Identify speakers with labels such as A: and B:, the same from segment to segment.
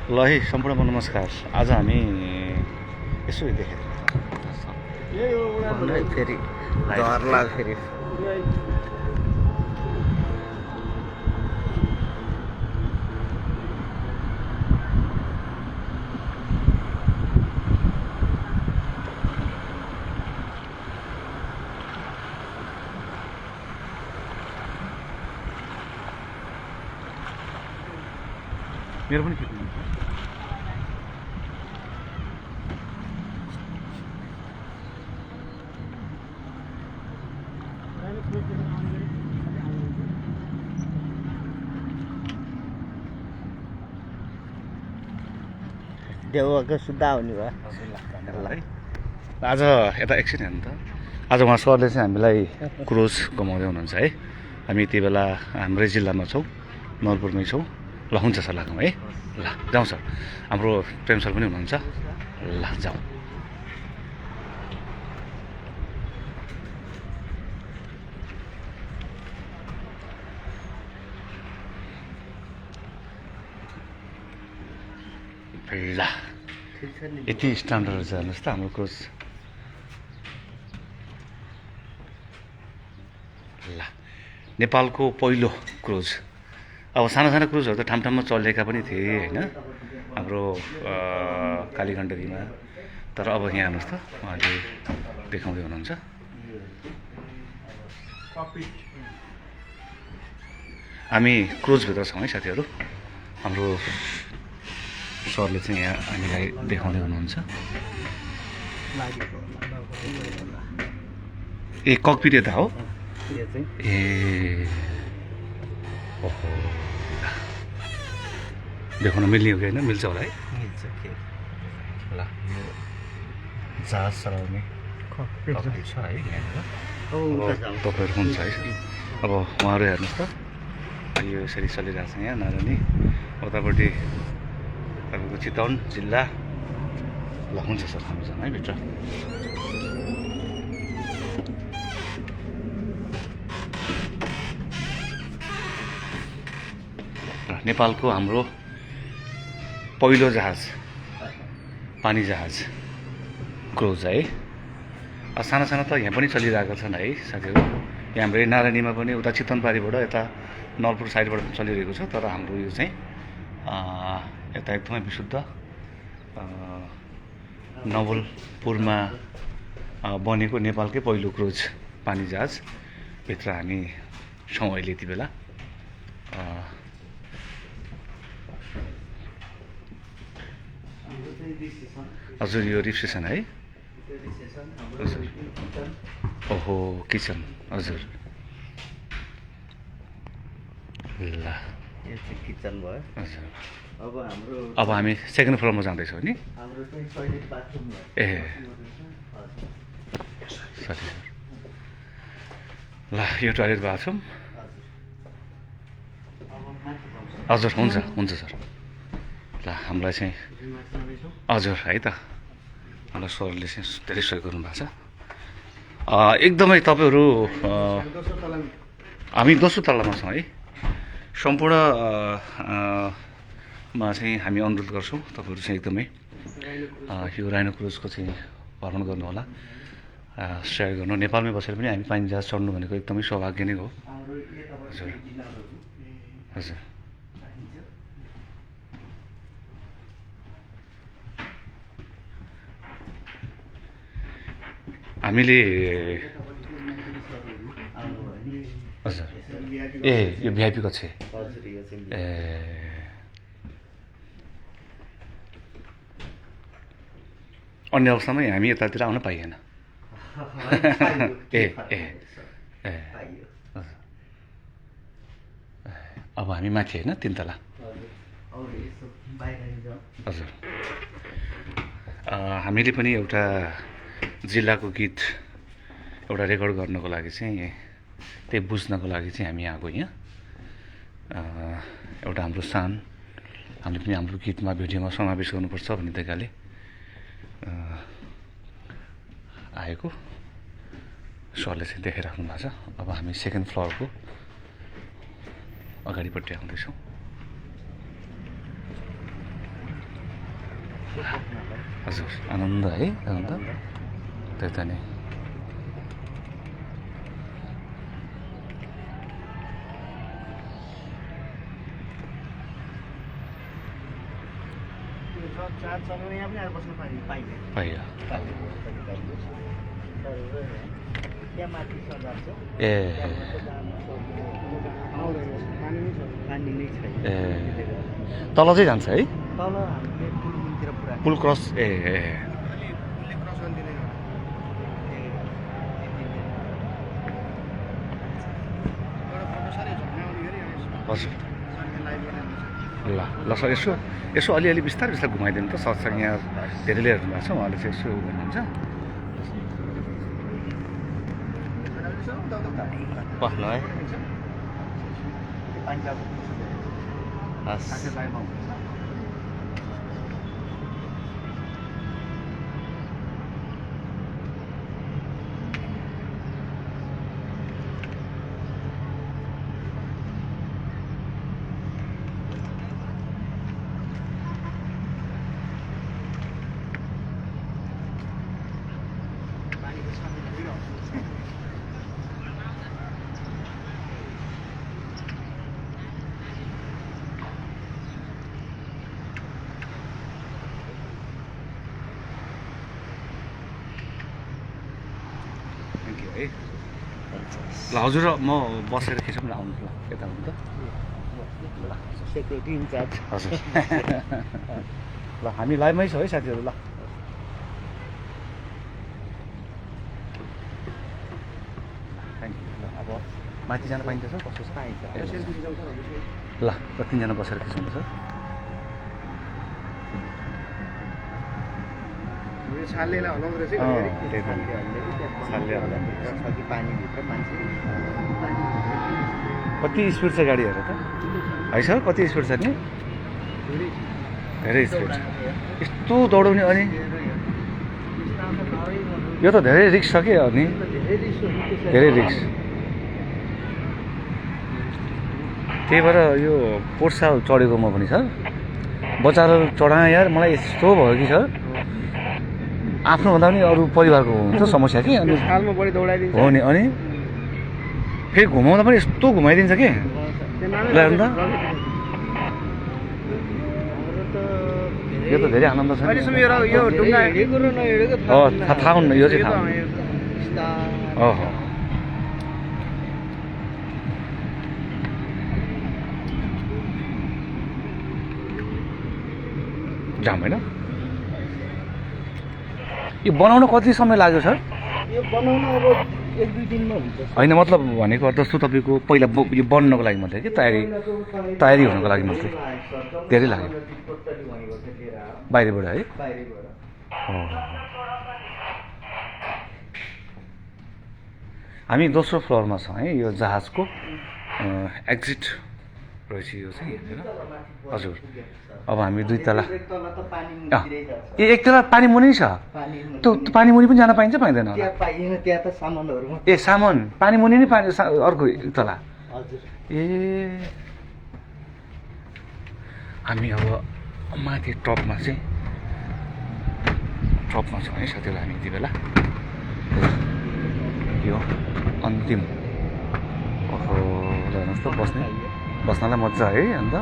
A: ल है सम्पूर्णमा नमस्कार। आज हामी यसो देखेर
B: फेरि डर लाग्यो फेरि
A: मेरो पनि खिच्नु
B: देउको सुत्दा हुने भयो
A: है। आज यता एकछिन हेर्नु त, आज उहाँ सरले चाहिँ हामीलाई क्रुज घुमाउँदै हुनुहुन्छ है। हामी यति बेला हाम्रै जिल्लामा छौँ, नलपुरमै छौँ। ल हुन्छ सर, लागौँ है। ल जाउँ सर, हाम्रो प्रेम सर पनि हुनुहुन्छ। ल जाउँ। ल यति स्ट्यान्डर्ड जानुहोस् त हाम्रो क्रुज। ल नेपालको पहिलो क्रुज। अब साना साना क्रुजहरू त ठाउँमा चलेका पनि थिए होइन, हाम्रो कालीगण्डकीमा। तर अब यहाँ हेर्नुहोस् त, उहाँले देखाउँदै हुनुहुन्छ। हामी क्रुजभित्र छौँ है साथीहरू। हाम्रो सरले चाहिँ यहाँ हामीलाई देखाउँदै हुनुहुन्छ। ए ककपिट यता हो ए, ओहो देखाउन मिल्ने हो कि होइन? मिल्छ होला है। ल जहाज चलाउने ककपिट छ है यहाँनिर। तपाईँहरू हुन्छ है। अब उहाँहरू हेर्नुहोस् त, यो यसरी चलिरहेको छ यहाँ नारायणी। उतापट्टि तपाईँको चितवन जिल्ला। ल हुन्छ सर, हामी जाउँ है भित्र। नेपालको हाम्रो पहिलो जहाज, पानी जहाज क्रुज है। साना साना त यहाँ पनि चलिरहेका छन् है साथीहरू। यहाँ हाम्रो नारायणीमा पनि, उता चितवनपारीबाट यता नलपुर साइडबाट चलिरहेको छ। तर हाम्रो यो चाहिँ यता एकदमै विशुद्ध नवलपुरमा बनेको नेपालकै पहिलो क्रुज पानी जहाज भित्र हामी छौँ अहिले यति बेला। हजुर यो रिसेप्सन है। हजुर ओहो किचन, हजुर। ल
B: यो चाहिँ किचन भयो।
A: हजुर
B: अब
A: हामी सेकेन्ड फ्लोरमा जाँदैछौँ नि।
B: हाम्रो चाहिँ टोयलेट बाथरुम भयो।
A: ए सरी सर। ल यो टोयलेट बाथरुम। हजुर हुन्छ हुन्छ सर। ल हामीलाई चाहिँ हजुर है त, मलाई सरले चाहिँ धेरै सहयोग गर्नुभएको छ एकदमै। तपाईँहरू हामी दोस्रो तल्लामा छौँ है। सम्पूर्ण मा चाहिँ हामी अनुरोध गर्छौँ तपाईँहरू चाहिँ एकदमै यो राइनो क्रुजको चाहिँ भ्रमण गर्नु होला, सहयोग गर्नु। नेपालमै बसेर पनि हामी पानी जहाज चढ्नु भनेको एकदमै सौभाग्य नै हो। हजुर हजुर हामीले हजुर ए यो भिआइपी कक्ष ए अन्य अवस्थामा हामी यतातिर आउन पाइएन। ए ए ए अब हामी माथि होइन, 3 तला। हजुर हामीले पनि एउटा जिल्लाको गीत एउटा रेकर्ड गर्नको लागि चाहिँ, त्यही बुझ्नको लागि चाहिँ हामी आएको यहाँ। एउटा हाम्रो सान, हामीले पनि हाम्रो गीतमा भिडियोमा समावेश गर्नुपर्छ भन्ने तरिकाले आएको सरले चाहिँ देखाइराख्नु भएको छ। अब हामी सेकेन्ड फ्लोरको अगाडिपट्टि आउँदैछौँ। हजुर आनन्द है आनन्द त्यही त नि पाइयो ए तल चाहिँ जान्छ है पुल क्रस ए हजुर ल ल सर यसो अलिअलि बिस्तारै बिस्तारै घुमाइदिनु त सरसँग यहाँ धेरैले हेर्नु भएको छ उहाँले चाहिँ यसो गर्नुहुन्छ
B: बस्नु है
A: है ल हजुर म बसेर खिचौँ न आउनु ल यता आउनु त
B: सेक्युरिटी इन्चार्ज
A: हजुर ल हामी लाइभमै छौँ है साथीहरू ल थ्याङ्क यू ल अब माथि जान पाइन्छ सर कस्तो छ ल 3जना बसेर खिचौँ सर
B: छालेलाई हलाउँदो रहेछ
A: कति स्पिड छ गाडीहरू त है सर कति स्पिड छ नि धेरै स्पिड छ यस्तो दौडाउने अनि यो त धेरै रिस्क छ कि अनि धेरै रिस्क त्यही भएर यो पोर्साल चढेको म पनि सर बचाएर चढाएँ यार मलाई यस्तो भयो कि सर आफ्नो भन्दा पनि अरू परिवारको हुन्छ समस्या कि अनि हो नि अनि फेरि घुमाउँदा पनि यस्तो घुमाइदिन्छ कि ल अन्त यो त धेरै आनन्द छ थाहा हुन्न यो चाहिँ थाहा ओहो जाम होइन यो बनाउन कति समय लाग्यो सर
B: यो बनाउन अब 1-2 दिनमा हुन्छ
A: होइन मतलब भनेको जस्तो तपाईँको पहिला यो बन्नको लागि मात्रै कि तयारी हुनको लागि मात्रै धेरै लाग्यो बाहिरबाट है हामी दोस्रो फ्लोरमा छौँ है यो जहाजको एक्जिट रहेछ यो चाहिँ हेरेर हजुर अब हामी 2 तला ए 1 तला पानी मुनि छ त्यो पानी मुनि पनि जान पाइन्छ पाइँदैन ए सामान पानी मुनि नै पानी अर्को 1 तला ए हामी अब माथि टपमा छौँ है साथीहरू हामी यति बेला यो अन्तिम ओहो हेर्नुहोस् त बस्नलाई मजा है अन्त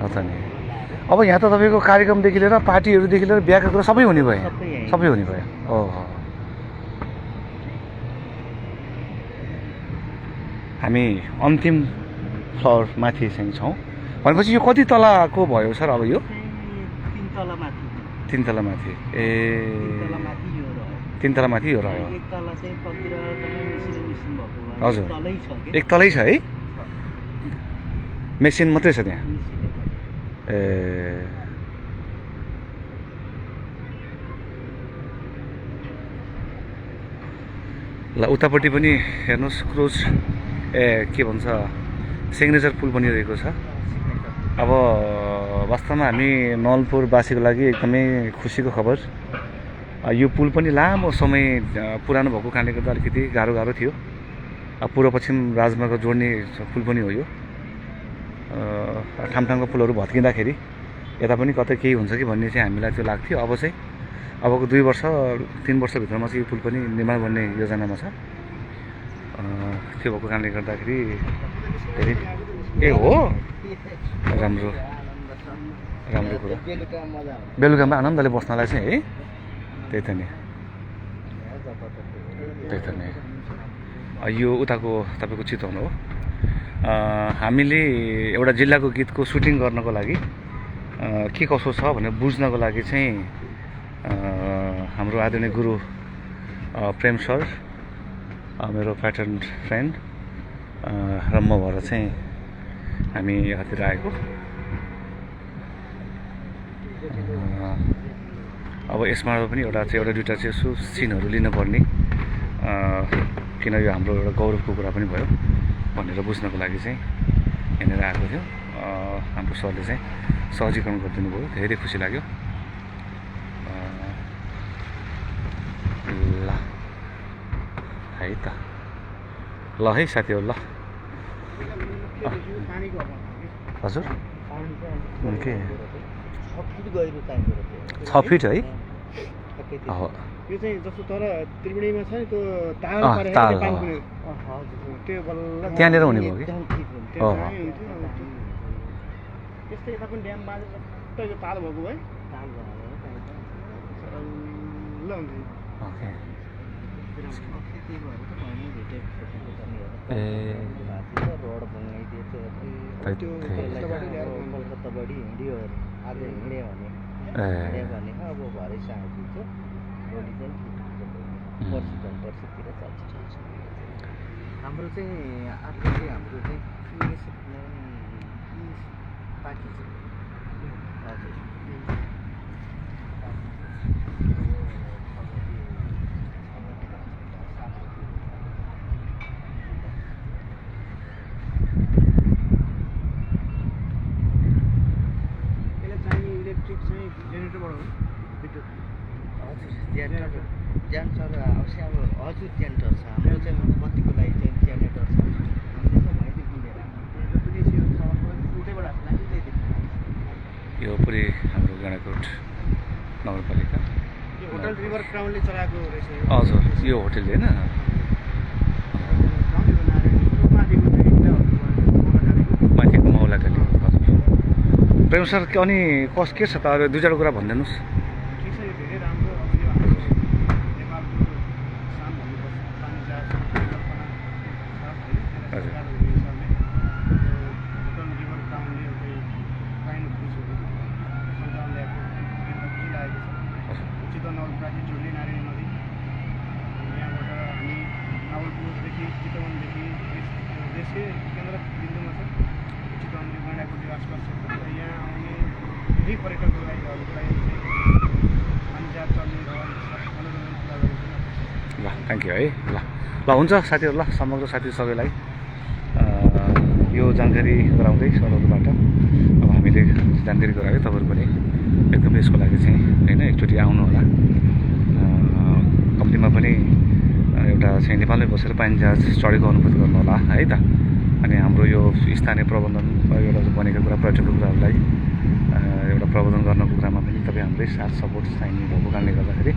A: हो त नि अब यहाँ त तपाईँको कार्यक्रमदेखि लिएर पार्टीहरूदेखि लिएर बिहाको कुरा सबै हुने भयो ओहो हामी अन्तिम फ्लोर माथि चाहिँ छौँ भनेपछि यो कति तलाको भयो सर अब यो 3 तला माथि ए 3 तला माथि यो रह्यो हजुर 1 तलै छ है मेसिन मात्रै छ त्यहाँ ए ल उतापट्टि पनि हेर्नुहोस् क्रुज के भन्छ सिग्नेचर पुल बनिरहेको छ अब वास्तवमा हामी नवलपुरवासीको लागि एकदमै खुसीको खबर यो पुल पनि लामो समय पुरानो भएको कारणले गर्दा अलिकति गाह्रो थियो पूर्व पश्चिम राजमार्ग जोड्ने पुल पनि हो यो ठामठामको पुलहरू भत्किँदाखेरि यता पनि कतै केही हुन्छ कि भन्ने चाहिँ हामीलाई त्यो लाग्थ्यो। अब चाहिँ अबको 2 वर्ष 3 वर्षभित्रमा चाहिँ यो पुल पनि निर्माण गर्ने योजनामा छ। त्यो भएको कारणले गर्दाखेरि धेरै ए हो राम्रो कुरा। बेलुकामा आनन्दले बस्नलाई चाहिँ है त्यही त नि यो उताको तपाईँको चितवन हो। हामीले एउटा जिल्लाको गीतको सुटिङ गर्नको लागि के कसो छ भनेर बुझ्नको लागि चाहिँ हाम्रो आदरणीय गुरु प्रेम सर मेरो प्याटर्न फ्रेन्ड र म भएर चाहिँ हामी यहाँतिर आएको। अब यसमा पनि एउटा दुइटा चाहिँ यसो सिनहरू लिनुपर्ने, किन यो हाम्रो एउटा गौरवको कुरा पनि भयो भनेर बुझ्नको लागि चाहिँ यहाँनिर आएको थियो। हाम्रो सरले चाहिँ सहजीकरण गरिदिनु भयो, धेरै खुसी लाग्यो। ल है त ल है साथीहरू ल हजुर के 6 फिट है
B: यो चाहिँ जस्तो तर त्रिवेणीमा छ नि त्यो ताल पारेर त्यो बल्ल
A: त्यहाँनिर हुने भयो कि
B: त्यस्तै यता पनि ड्याम बाँधेर यो ताल भएको है ल हुन्छ
A: ओके
C: रोड बनाइदिएछ कलकत्ताबाट हिँड्यो आज हिँड्यो भने अब भरे साँझिन्छ भोलि चाहिँ पर्सितिर चल्छ। हाम्रो चाहिँ अर्को चाहिँ हाम्रो चाहिँ पार्टी छ हजुर जेनेरेटर अवश्य अब हजुर जेनेरेटर छ हाम्रो चाहिँ बत्तीको लागि चाहिँ जेनेरेटर छ।
A: यो पुरै हाम्रो गैँडाकोट नगरपालिका
B: होटल रिभर क्राउनले चलाएको रहेछ।
A: हजुर यो होटल होइन माथिको मौलाघाटी। हजुर प्रेम सर अनि कस के छ त दुई चार कुरा भनिदिनुहोस्। ल थ्याङ्क यू है ल हुन्छ साथीहरू ल समग्र साथी सबैलाई यो जानकारी गराउँदै सरहरूबाट अब हामीले जानकारी गरायो। तपाईँहरू पनि एकदमै यसको लागि चाहिँ होइन एकचोटि आउनु होला। कम्तीमा पनि एउटा चाहिँ नेपालमै बसेर पानी जहाज चढेको अनुभूति गर्नु होला है त। अनि हाम्रो यो स्थानीय प्रबन्धन एउटा बनेको कुरा पर्यटकको कुराहरूलाई एउटा प्रबन्धन गर्नको कुरामा पनि तपाईँ हाम्रै साथ सपोर्ट चाहिने भएको कारणले गर्दाखेरि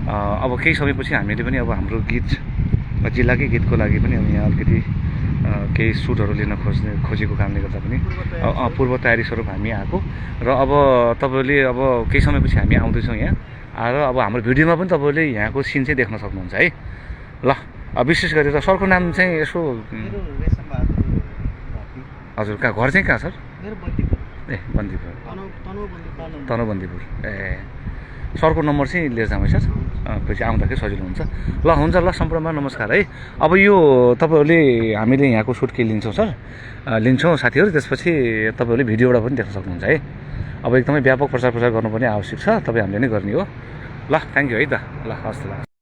A: अब केही समयपछि हामीले पनि अब हाम्रो गीत जिल्लाकै गीतको लागि पनि अब यहाँ अलिकति केही सुटहरू लिन खोजेको कारणले गर्दा पनि पूर्व तयारी स्वरूप हामी आएको र अब तपाईँहरूले अब केही समयपछि हामी आउँदैछौँ यहाँ आएर अब हाम्रो भिडियोमा पनि तपाईँहरूले यहाँको सिन चाहिँ देख्न सक्नुहुन्छ है। ल विशेष गरेर सरको नाम चाहिँ यसो हजुर कहाँ घर चाहिँ कहाँ सर? ए बन्दीपुर तनहु बन्दीपुर। ए सरको नम्बर चाहिँ लिएर जाउँ है सर, पछि आउँदाखेरि सजिलो हुन्छ। ल हुन्छ ल सम्पूर्णमा नमस्कार है। अब यो तपाईँहरूले हामीले यहाँको सुट के लिन्छौँ सर लिन्छौँ साथीहरू, त्यसपछि तपाईँहरूले भिडियोबाट पनि देख्न सक्नुहुन्छ है। अब एकदमै व्यापक प्रचार गर्नुपर्ने आवश्यक छ, तपाईँ हामीले नै गर्ने हो। ल थ्याङ्क यू है त। ल हस् त ल।